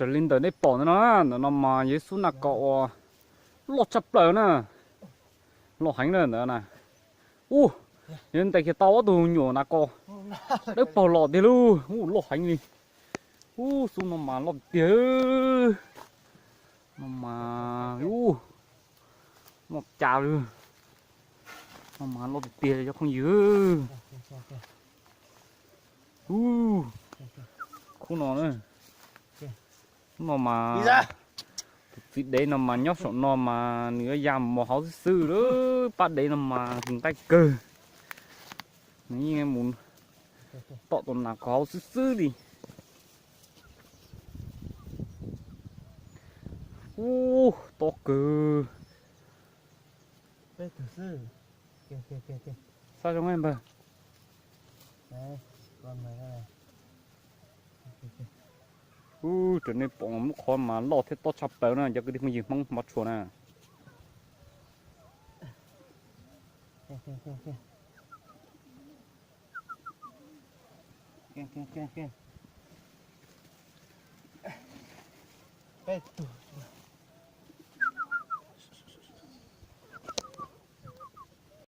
Raws li ntawm nej pom ntawd no, ntawm no mas yog ib xub nas kos uas loj tshaj plaws na, loj heev na ntawd na. Ub, yog ntes kiag tau ob tug nyuam nas kos dawb paug los tiag lauj. Ub, loj heev li. Ub, xub no mas loj tiag. No mas, ub, loj cas li. No mas loj tiag tiag cov phooj ywg. Ub, khub no na. Khub no mas tus txiv dev no mas nyob saum no mas nws yuav ya mus hauv xwb xwb lawm. Pab dev no mas nqaij kawg. Nws yeej mus tom tus nas kos hauv xwb xwb li. Ub, tob kawg. Xab zoo npawg. Ub, raws nej pom lub qhov mas loj thiab tob tshaj plaws na cov kwv tij phooj ywg Hmoob hmov tshua na. Peb tug.